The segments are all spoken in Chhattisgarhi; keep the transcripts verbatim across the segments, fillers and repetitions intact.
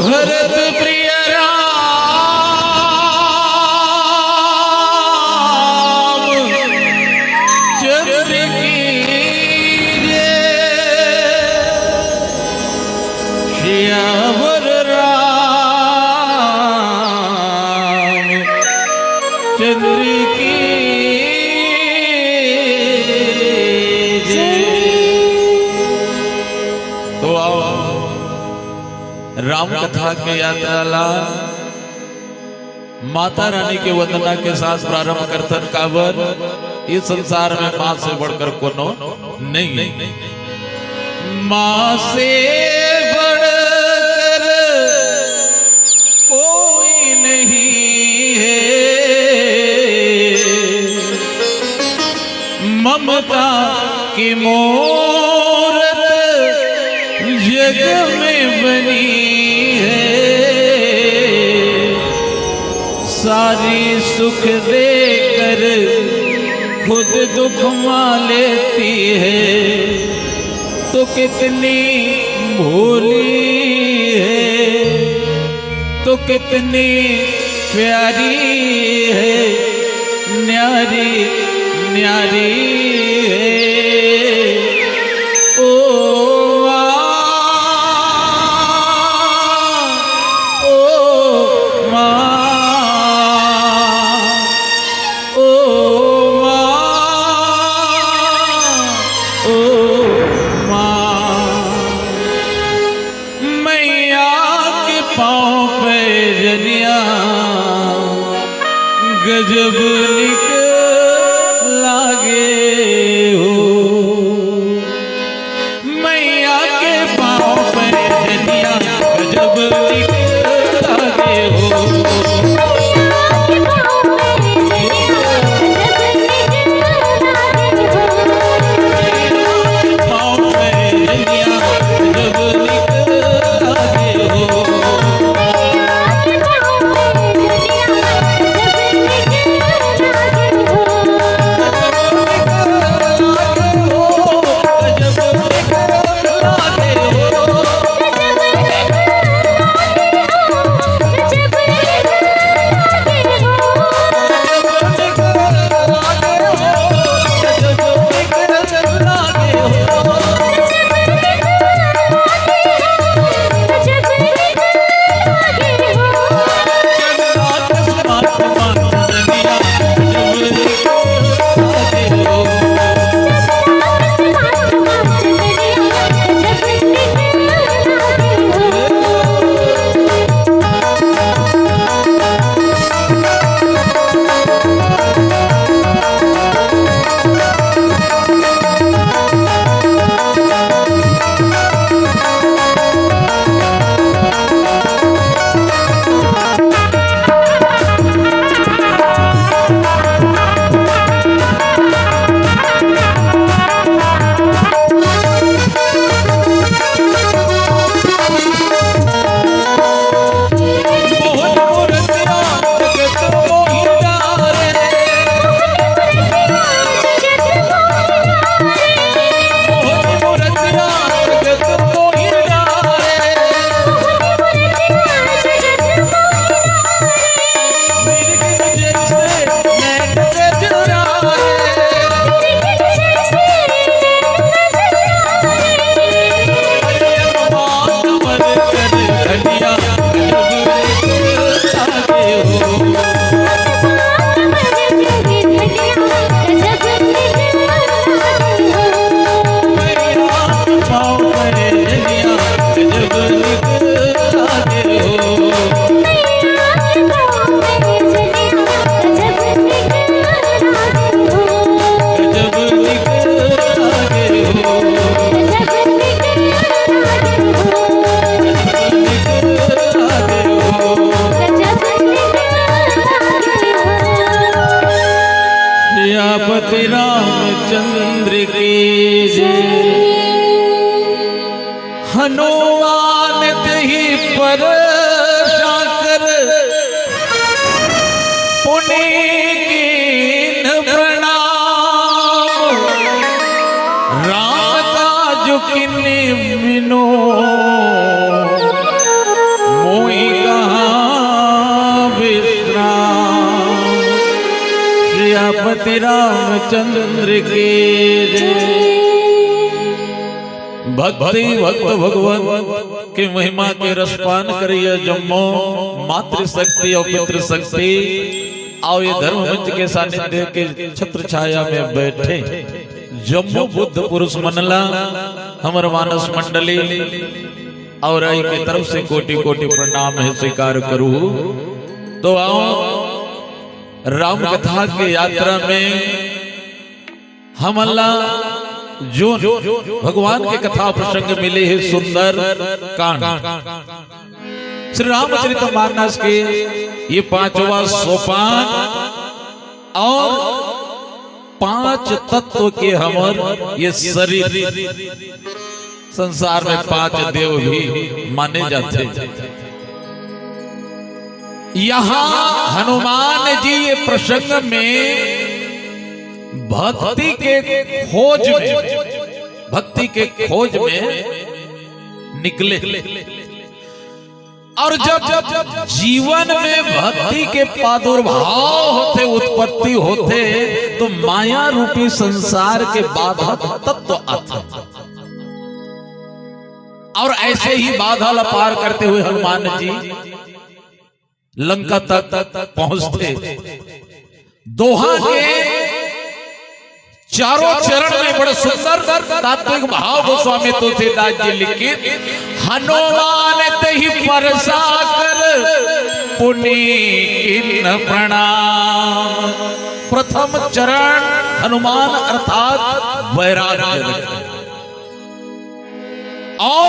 भरत प्रिय राम चंद्र की जय। सियावर राम चंद्र की जय। तो आओ, राम कथा के यात्रा ला माता रानी के वंदना के साथ प्रारंभ करथन। काबर, इस संसार में माँ से बढ़कर कोनो नहीं। माँ से बढ़कर कोई नहीं है। ममता की मूरत जग में बनी है। सारी सुख देकर खुद दुख मा लेती है। तो कितनी भोली है, तो कितनी प्यारी है, न्यारी न्यारी है। ओ माँ, ओ माँ, ओ माँ, ओ माँ। मैया के पाँव पैजनिया गजब निक लागे हो। मैया के पाँव पैजनिया गजब निक लागे हो। सियापति रामचंद्र की जय। हनुमान तेहि पर साकर पुनि कीन्ह प्रणाम। राम काज किन्हि बिनु श्रीपति रामचंद्र की जय। भक्ति भक्त भगवंत के महिमा के रसपान करिया जम्मो मातृशक्ति अउ पितृशक्ति, अउ ये धर्म मंच के सानिध्य के छत्र छाया में बैठे जम्मो बुद्ध पुरुष मन ला, हमर मानस मंडली अउ राई के तरफ से कोटि कोटि प्रणाम हे, स्वीकार करू। तो आओ, राम कथा के यात्रा में हमन ला जोन भगवान के कथा प्रसंग मिले हे सुंदर कांड, श्री रामचरित मानस के ये पांचवा सोपान अउ पांच तत्व के हमर ये शरीर संसार में पांच देव भी माने जाथे। यहाँ हनुमान जी ये प्रसंग में भक्ति के खोज में, भक्ति के खोज में निकले। अउ जब जीवन में भक्ति के प्रादुर्भाव होथे, उत्पत्ति होथे, तो माया रूपी संसार के बाधक तत्व आथे। अउ ऐसे ही बाधा ला पार करते हुए हनुमान जी लंका तक पहुंचथे। दोहा के चारों चरण में बड़े सुंदर तात्विक भाव गोस्वामी तुलसीदास जी लिखित, हनुमान तहि परसा कर पुनि कीन्ह प्रणाम। प्रथम चरण हनुमान अर्थात वैराग्य रखे। अउ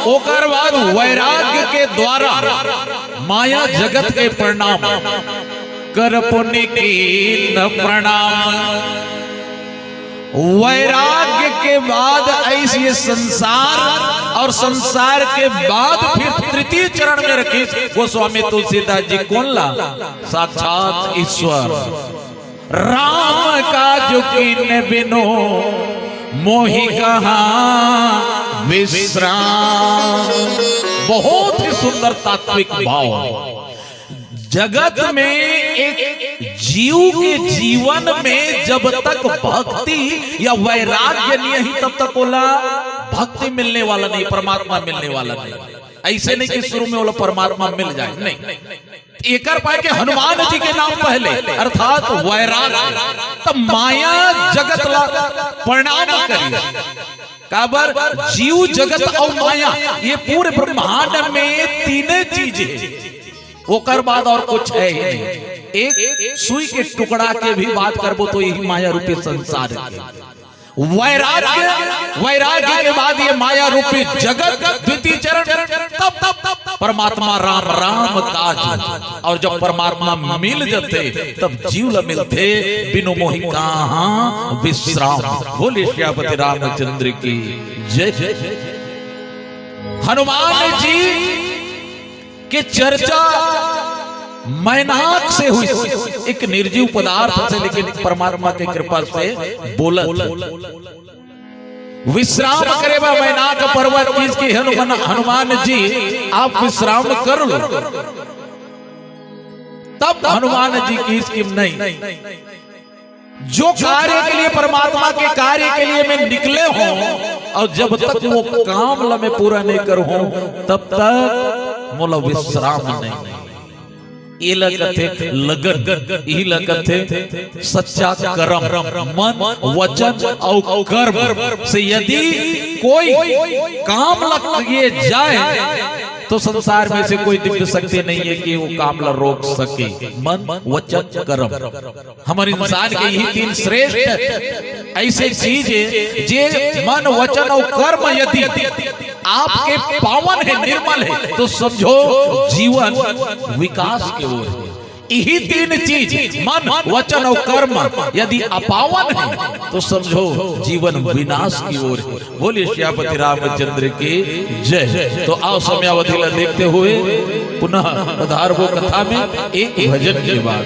ओकर बाद वैराग्य के द्वारा माया जगत के प्रणाम, कर पुनि कीन्ह प्रणाम। वैराग्य के बाद ऐसे संसार, अउ संसार के बाद फिर तृतीय चरण में रखे गोस्वामी तुलसीदास जी। कोन ला? साक्षात ईश्वर। राम काज कीन्ह बिनु मोहि कहाँ विश्राम। बहुत ही सुंदर तात्विक भाव। जगत में एक जीव के जीवन में जब तक भक्ति या वैराग्य नहीं है, तब तक ओला भक्ति मिलने वाला नहीं, परमात्मा मिलने वाला नहीं। ऐसे नहीं कि शुरू में ओला परमात्मा मिल जाए, नहीं। एकर पाए के हनुमान जी के नाम पहले, अर्थात वैराग, तब माया जगत ला प्रणाम करिए। काबर? जीव जगत अउ माया, ये पूरे ब्रह्मांड में तीने चीज है, ओकर बाद अउ कुछ है ही नहीं। एक सुई के टुकड़ा के भी बात करबो तो यही माया रूपी संसार है। वैराग्य, वैराग्य के बाद ये माया रूपी जगत, द्वितीय चरण, तब, तब, तब परमात्मा राम, राम काज। अउ जब परमात्मा मिल जथे, तब जीव ल मिलथे, बिनु मोहि कहाँ विश्राम। बोले सियापति रामचंद्र की जय। हनुमान जी के चर्चा मैनाक से हुई, एक निर्जीव पदार्थ से, लेकिन परमात्मा के कृपा से बोलत। विश्राम करे बर मैनाक पर्वत कहिस कि हनुमान, हनुमान जी, आप विश्राम कर लो। तब हनुमान जी कहिस कि नहीं, जो कार्य के लिए, परमात्मा के कार्य के लिए मैं निकले हों, अउ जब तक वो काम ला मैं पूरा नहीं करूं, तब तक मोला विश्राम नहीं। एला कथे लगन, इही ला कथे सच्चा करम। मन, वचन अउ कर्म से यदि कोई काम ला किए जाए, तो संसार में से कोई दिव्य शक्ति नहीं है कि वो काम ला रोक सके। मन, वचन, कर्म। हमर इंसान के यही तीन श्रेष्ठ ऐसे चीज है, जे मन, वचन अउ कर्म यदि आपके पावन है, निर्मल है, तो समझो जीवन विकास के ओर है। यही तीन चीज, मन, वचन अउ कर्म यदि अपावन है, तो समझो जीवन विनाश की ओर है। बोलिए सियापति रामचंद्र की जय। तो आओ, समयावधि ला देखते हुए पुनः पधारबो कथा में एक भजन के बाद।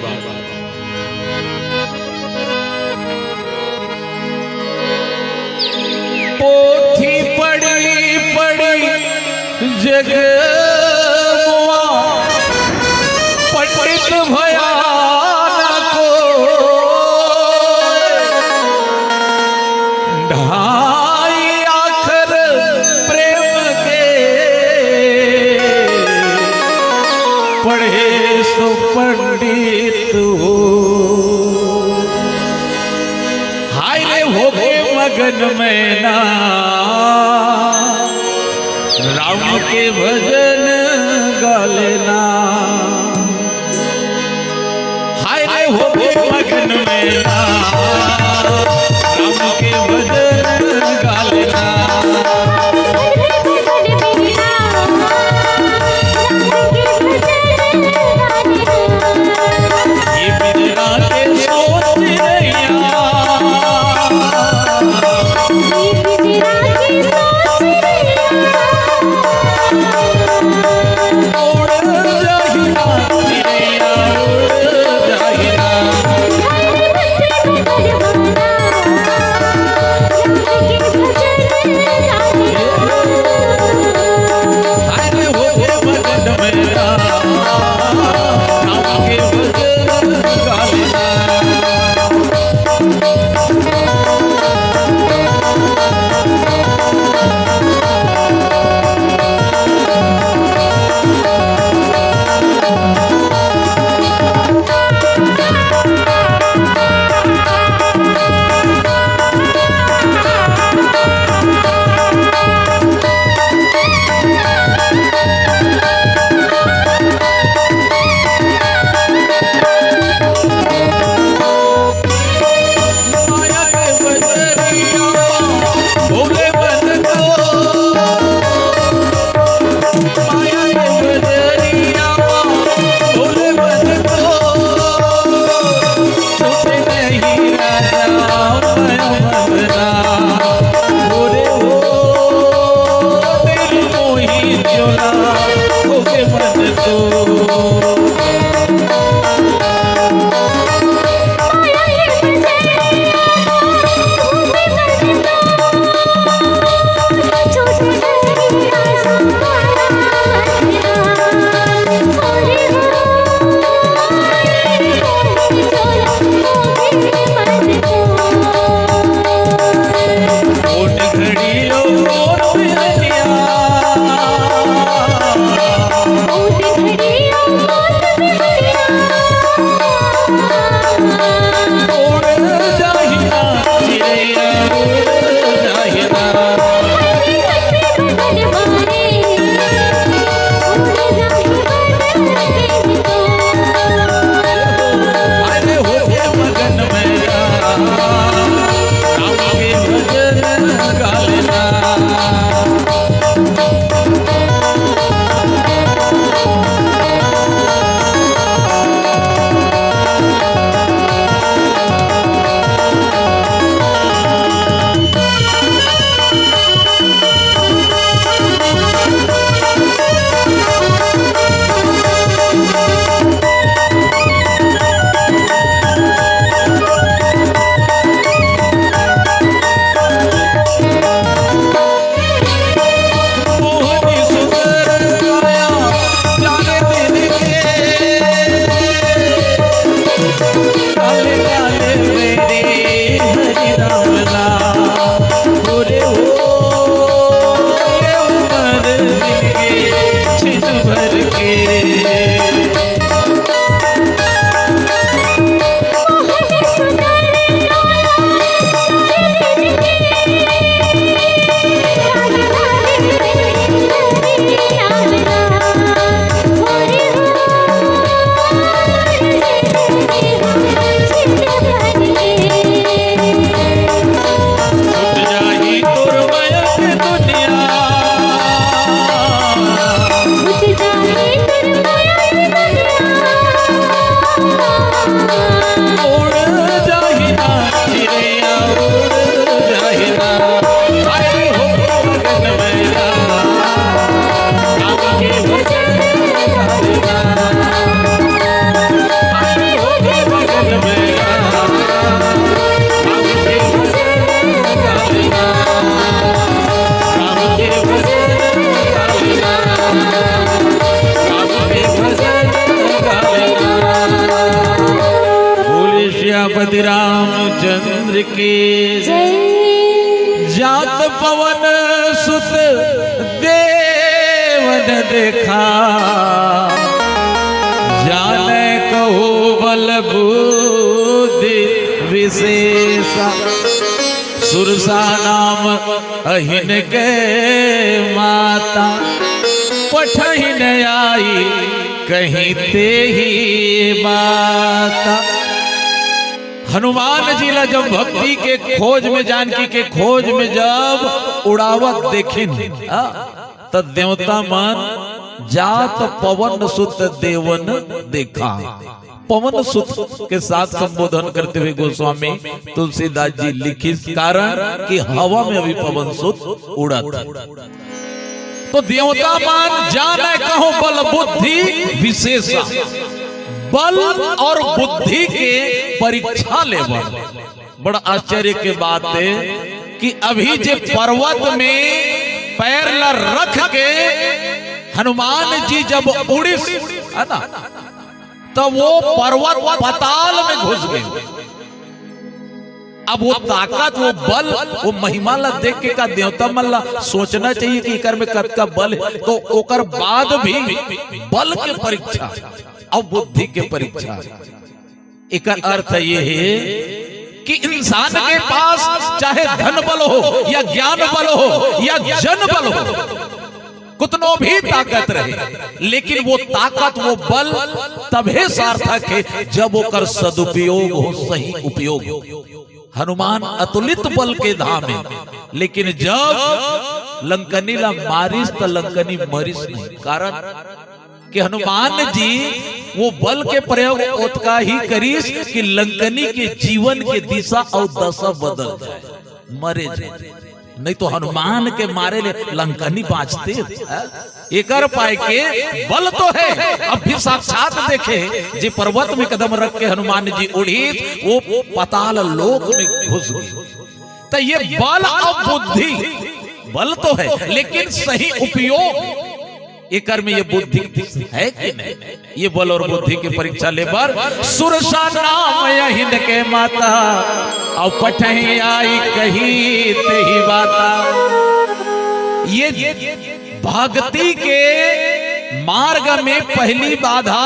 पोथी पढ़ी पढ़ी जग मुआ, पंडित भया न कोई। पढ़े सो पंडित हो। हाय रे होके मगन मैना, राम के भजन गा लेना। हाय रे होके मगन मैना, राम के भजन गा लेना। ये बिजरा के सोच रैया, उड़ जाही ना चिरैया, उड़ जाही ना। हाय रे होके मगन मैना, राम के भजन गा लेना। माया के बजरिया मा भोले बन को, माया के बजरिया मा भोले बन को, छूटे नहीं राजा मैं बंदना। ओरे ओ तेरी मोही चोला होके मन तो। बोले सियापति रामचंद्र की जय। जात पवन सुत देव न देखा, बुद्धि विशेषा। सुरसा नाम अहिन के माता, पठहिन आई कहीं तेहि बाता। हनुमान जी ला जब भक्ति के खोज में, जानकी के खोज में जब उड़ावत देखिन, हाँ, त देवता मन जात पवन सुत देवन देखा। पवन सुत के साथ संबोधन करते हुए गोस्वामी तुलसीदास जी लिखिस, कारण कि हवा में अभी पवन सुत उड़त हे। तो देवता मन जाने कहो बल बुद्धि विशेषा, बल और बुद्धि के परीक्षा लेवत। बड़ा आश्चर्य के बात हे कि अभी जे पर्वत में पैर ला रख के हनुमान जी जब उड़िस, है ना, तब वो पर्वत पाताल में घुस गे। अब वो ताकत, वो बल, वो महिमा ला देख के का देवता मन ला सोचना चाहिए कि एकर में कतका बल हे? तो ओकर बाद भी बल के परीक्षा और बुद्धि के परीक्षा। एकर अर्थ ये हे कि इंसान के पास चाहे धन बल हो या ज्ञान बल हो या जन बल हो, कितनो भी ताकत रहे, लेकिन वो ताकत, वो बल तभे सार्थक हे जब ओकर सदुपयोग हो, सही उपयोग हो। हनुमान अतुलित बल के धाम हे, लेकिन जब लंकनी ला मारिस त लंकनी मरिस नहीं, कारण कि हनुमान जी वो बल के प्रयोग ओतका ही करिस कि लंकनी के जीवन के दिशा और दशा बदल जाए, मरे जाए। नहीं तो हनुमान के मारे ले लंकनी बाँचते, हाँ? एकर पाए के बल तो हे। अब भी साक्षात देखे, जे पर्वत में कदम रख के हनुमान जी उड़िस, वो पाताल लोक में घुस गे। तो ये बल और बुद्धि, बल तो हे, लेकिन सही उपयोग, एकर में ये बुद्धि हे कि नहीं, ये बल और बुद्धि के परीक्षा ले बर सुरसा नाम अहिन के माता, और पठहिन आई कहीं तेहि बाता। ये भक्ति के मार्ग में पहली बाधा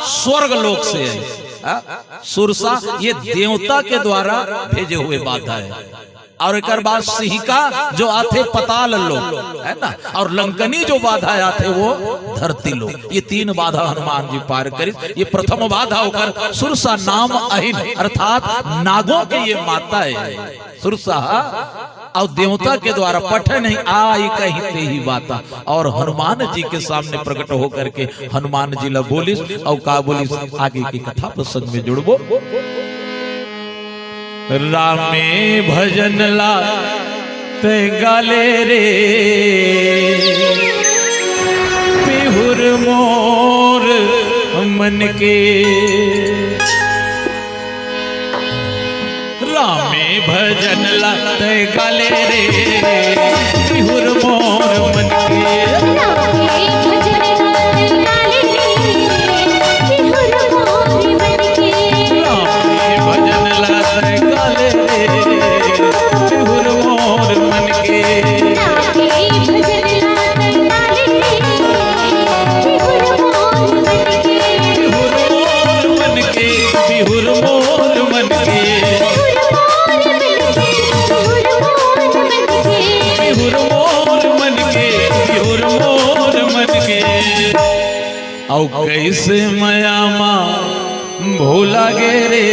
स्वर्ग लोक से हे। हाँ? सुरसा ये देवता के द्वारा भेजे हुए बाधा हे। और एकर बाद सिहिका जो आथे पाताल लोक, है ना, और लंकनी जो बाधा आथे वो धरती लोक। ये तीन बाधा हनुमान जी पार करिस। ये प्रथम बाधा ओकर सुरसा नाम अहिन, अर्थात नागों के ये माता हे सुरसा। और देवता के द्वारा पठहिन आई कहीं तेहि बाता, और हनुमान जी के सामने प्रकट होकर के हनुमान जी ला बोलिस, और का बोलिस, आगे की कथा प्रसंग में जुड़बो। रामे भजन ला तैं गाले रे, पिहुर मोर मन के। रामे भजन ला तैं गाले रे, पिहुर मोर मन के। रामे भजन ला तैं गाले रे, पिहुर मोर मन के। रामे भजन ला तैं गाले रे, पिहुर मोर मन के। रामे भजन ला तैं गाले रे, पिहुर मोर मन के। पिहुर मोर मन के, पिहुर मोर मन के। पिहुर मोर मन के, पिहुर मोर मन के। अउ कइसे मया मा भुला गे रे।